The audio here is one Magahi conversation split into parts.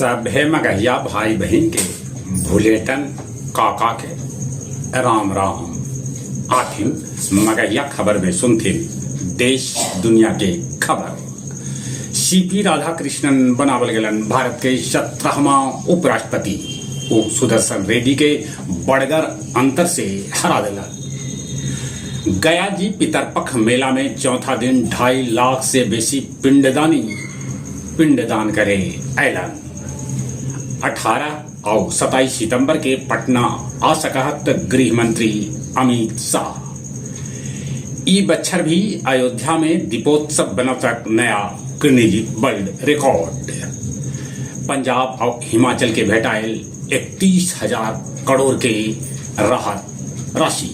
सभे मगहिया भाई बहिन के भुलेटन काका के राम राम। आथिन मगहिया खबर में सुनथिन देश दुनिया के खबर। सीपी राधाकृष्णन बनावल गेलन भारत के 17वां उपराष्ट्रपति। उ सुदर्शन रेड्डी के बड़गर अंतर से हरा देलन। गया जी पितरपख मेला में चौथा दिन 2.5 लाख से बेसी पिंडदानी पिंडदान करे ऐलन। 18 और 27 सितंबर के पटना आ सकहत गृह मंत्री अमित शाह। ई बच्छर भी अयोध्या में दीपोत्सव बनतक नया गिनीज वर्ल्ड रिकॉर्ड। पंजाब और हिमाचल के भेटायल 31,000 करोड़ के राहत राशि।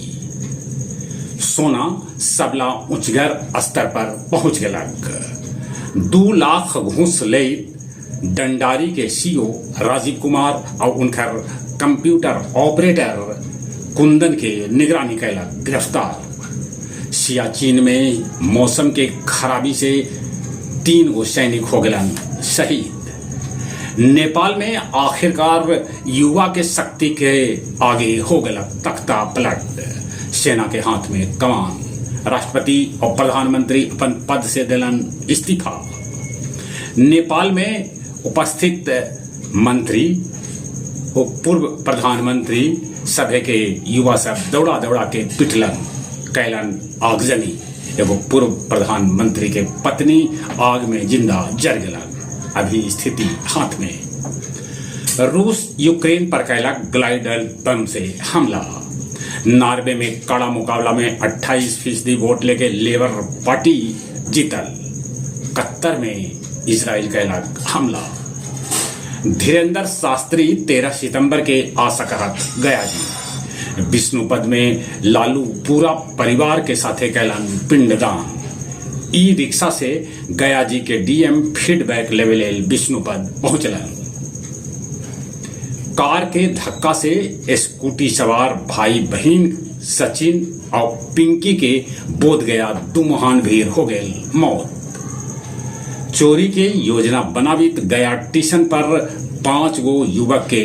सोना सबला ऊंचगर स्तर पर पहुंच गलक। 2 लाख घूस ले डंडारी के सीओ राजीव कुमार और उनकर कंप्यूटर ऑपरेटर कुंदन के निगरानी कैलक गिरफ्तार। सियाचिन में मौसम के खराबी से 3 गो सैनिक हो गलन शहीद। नेपाल में आखिरकार युवा के शक्ति के आगे हो गलक तख्ता पलट। सेना के हाथ में कमान। राष्ट्रपति और प्रधानमंत्री अपन पद से दिलन इस्तीफा। नेपाल में उपस्थित मंत्री और पूर्व प्रधानमंत्री सभे के युवा सब दौड़ा दौड़ा के पिटलन, कैलन आगजनी। एगो पूर्व प्रधानमंत्री के पत्नी आग में जिंदा जर गलन। अभी स्थिति हाथ में। रूस यूक्रेन पर कैलक ग्लाइडर बम से हमला। नॉर्वे में कड़ा मुकाबला में 28% वोट लेके लेबर पार्टी जीतल। कतर में इजराइल कैलक हमला। धीरेन्द्र शास्त्री 13 सितंबर के आ सकहत गया जी। विष्णुपद में लालू पूरा परिवार के साथे कैलन पिंडदान। ई रिक्शा से गया जी के डीएम फीडबैक लेवल विष्णुपद पहुंचलन। कार के धक्का से स्कूटी सवार भाई बहन सचिन और पिंकी के बोध गया दुमहान भीड़ हो गई मौत। चोरी के योजना बनावित गया स्टेशन पर 5 गो युवक के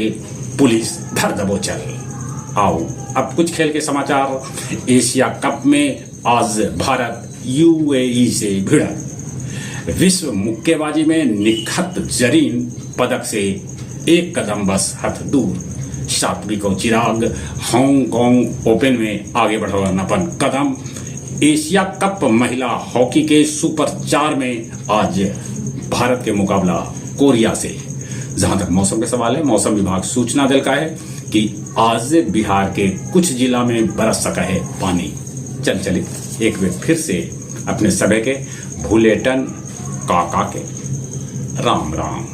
पुलिस धर दबोचल। आओ अब कुछ खेल के समाचार। एशिया कप में आज भारत यूएई से भिड़ल। विश्व मुक्केबाजी में निखत जरीन पदक से 1 कदम बस हथ दूर। सात्विक और चिराग हांगकांग ओपन में आगे बढ़वन अपन कदम। एशिया कप महिला हॉकी के सुपर 4 में आज भारत के मुकाबला कोरिया से। जहां तक मौसम के सवाल है, मौसम विभाग सूचना दिल का है कि आज बिहार के कुछ जिला में बरस सका है पानी। चल चले एक बार फिर से अपने सभे के भूलेटन काका के राम राम।